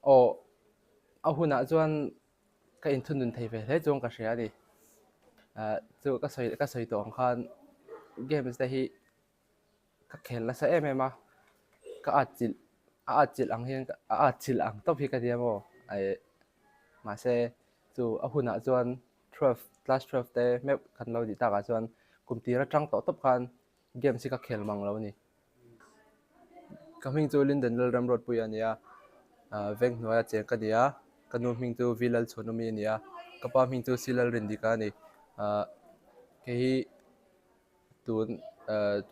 Aw, a hunah chuan ka inthunun thei ve hle chuan ka hria a ni. Chu ka sawi ka sawi tawh ang khan games te hi ka khel nasa em em a, ka atchilh a atchilh ang hian a atchilh ang tawp hi ka nia maw mahse chu a hunah chuan twelve class twelve te meuh kan lo nih takah chuan kum tir atang tawh tawp khan games hi ka khel mang lo a ni. Ka hming chu Linden Lalramruatpui a ni a, veng hnuaia cheng ka ni a, ka nu hming chu V Lalchhuanawmi a ni a, ka pa hming chu C Lalrindika a ni. Kei hi tun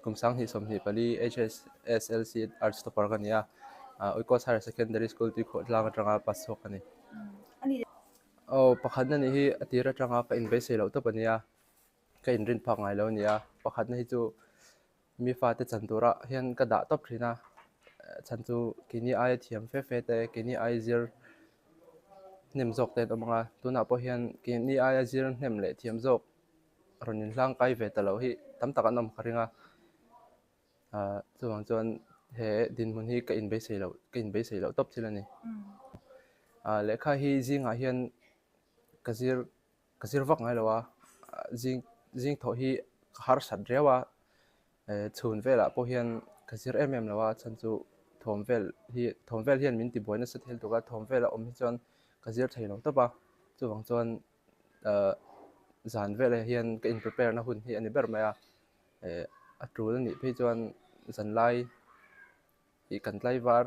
kum 2024 HSSLC Arts topper ka ni a, Oikos Higher Secondary School Tuikhawh tlang atanga pass chhuak ka ni. Aw pakhatna nih hi a tir atanga ka inbeisei loh tawp a nia, ka inrin phak ngai lo a ni a, pakhatna hi chu Mi fate chan turah hian ka dah tawp thin a, chhan chu keini aia thiam fe fe te, keini aia zir hnem zawk te an awm ang a, tunah pawh hian keini aia zir hnem leh thiam zawk rawn inhlang kai ve ta loh hi tam tak an awm ka ring a, ah chuvang chuan he dinhmun hi ka inbeisei loh ka inbeisei loh tawp thil a ni. Ah lehkha hi zingah hian ka zir Ka zir vak ngai lo a, zing zing thawh hi ka harsat riau a, chhun velah pawh hian ka zir em em lo a, chhan chu thawm vel hi thawm vel hian min tibuai nasa thil tuk a, thawm vela awm hi chuan ka zir thei lo tawp a, chuvang chuan ah zan velah hian ka in prepare na hun hi a ni ber mai a, a tul a nih phei chuan zanlai ih kan tlaivar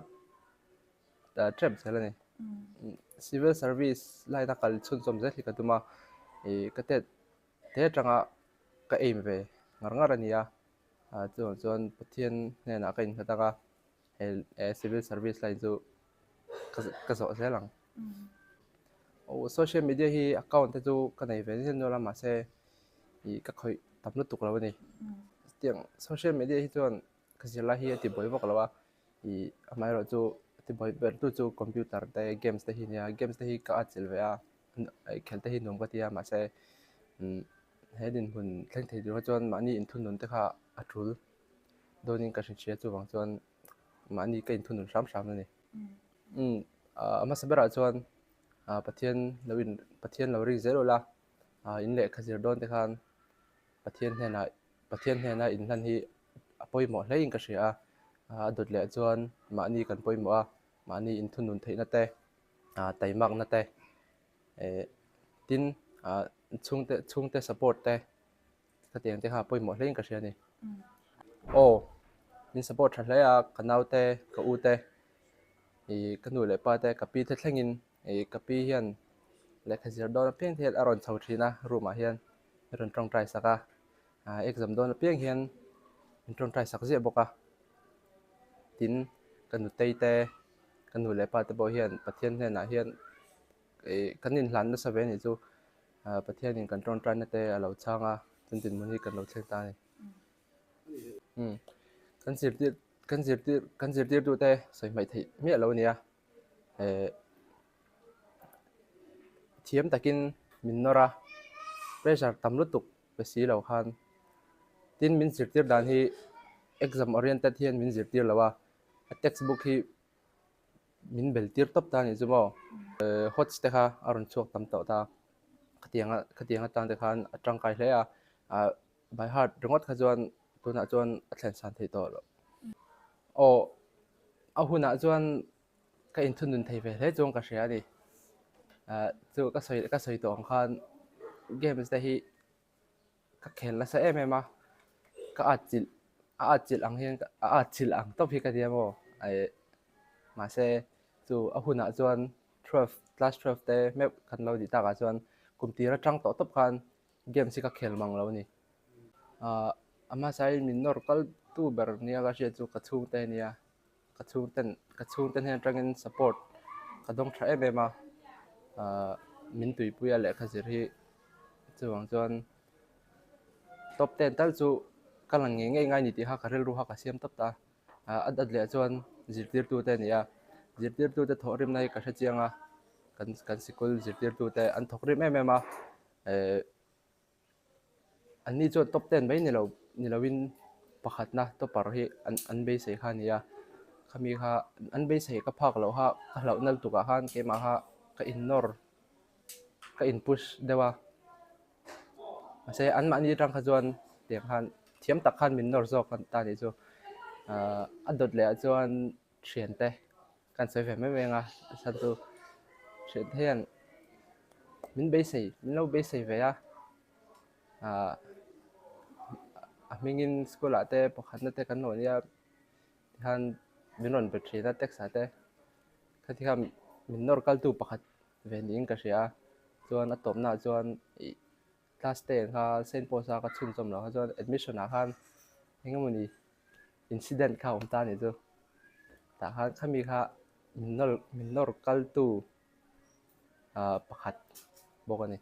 tep zel a ni. Civil service line a kal chhunchawm zel hi ka tum a, ih ka tet te atanga ka aim ve ngar ngar a ni a, chuvang chuan Pathian hnenah ka innghat ang a, he civil service line chu ka zawh zel ang. Aw social media hi account te chu ka nei ve zel nual a mahse ih ka khawih tam lutuk lo a ni. Tiang social media hi chuan ka zirlai hi a ti buai vak lo a. Ih amaherawh chu ti buai ber tu chu computer te games te hi nia games te hi ka atchilh ve a khelh te hi nuam ka ti a mahse umm he dinhmun thleng thei tur kha chuan mahni inthunun te kha a tul dawnin ka hria chuvang chuan mahni ka inthunun hram hram a ni. Umm a hmasa berah chuan ah Pathian lo in Pathian lo ring zel ula ah in lehkha zir dawn te khan Pathian hnenah Pathian hnena inhlan hi a pawimawh hlein ka hria a, a dawt leh chuan mahni kan pawimawh a, mahni inthunun theihna te, taimakna te, eh tin ah chhungte chhungte support te khatiang te kha a pawimawh hlein ka hria a ni. Aw min support tha hle a, ka naute, ka u te, ih ka nu leh pa te, ka pi te thlengin Ih ka pi hian lehkha zir dawn apiang te hian a rawn chho thin a room ah hian a rawn tawngtai sak a ah exam dawn apiang hian min tawngtai sak ziah bawk a tin ka nutei te ka nu leh pa te pawh hian Pathian hnenah hian ih kan inhlan nasa ve anih chu ah Pathianin kan tawngtaina te a lo chhang a chuan dinhmun hi kan lo thleng ta a ni. Umm kan zirtir kan zirtir kan zirtirtute sawi hmaih theih miah lo a nia. eh thiam takin min nawr a pressure tam lutuk pe si lo khan tin min zirtir dan hi exam oriented hian min zirtir lo a a text book hi min bel tir tawp ta a nih chu maw eh hots te kha a rawn chhuak tam tawh ta khatianga khatiang atan te khan a tangkai hle a ah by heart ringawt kha chuan tunah chuan a thlen san theih tawh loh. Aw a hunah chuan ka inthunun thei ve hle chuan ka hria a ni. Ah chu ka sawi ka sawi tawh ang khan games te hi ka khel nasa em em a, ka atchilh a atchilh ang hian a atchilh ang tawp hi ka nia maw eh mahse chu a hunah chuan twelve class twelve te meuh kan lo nih takah chuan kum tir atang tawh tawp khan games hi ka khel mang lo a ni. Ahh a hmasain min nawr kal tu ber nia ka hriat chu ka chhungte a nia, ka chhungten ka chhungte hnen atangin support ka dawng tha em em a, ahh min tuipui a lehkha zir hi chuvang chuan top ten tal chu ka la ngei ngei ngai ni tih kha ka rilru kha ka siam tawp ta a, a dat leh chuan zirtirtute a ni a, zirtirtute thawhrimna hi ka hrechiang a, kan kan sikul zirtirtute an thawkrim em em a. Eh anni chuan top ten mai ni lo ni loin pakhatna topper hi an an beisei kha a ni a. Khami kha an beisei ka phak loh kha ka hlauhna lutukah khan keimah kha ka innawr ka in push deuh a. Mahse anmahni atang kha chuan tiang khan thiam tak khan min nawr zawk ta nih chu. Ahh a dawt leh ah chuan thiante kan sawi ve mai mai ang a a chhan chu thiante hian min beisei min lo beisei ve a ahh a hmingin school ah te pakhatna te kan lo nia tikhan min rawn be thin a text ah te khati khan min nawr kaltu pakhat ve niin ka hria a chuan a tawpna ah chuan ih class ten kha Saint Paul's a ka chhunzawm loh kha chuan admission ah khan eng emawni incident kha a awm ta a nih chu tah khan khami kha min nawr min nawr kaltu ah pakhat bawk a ni.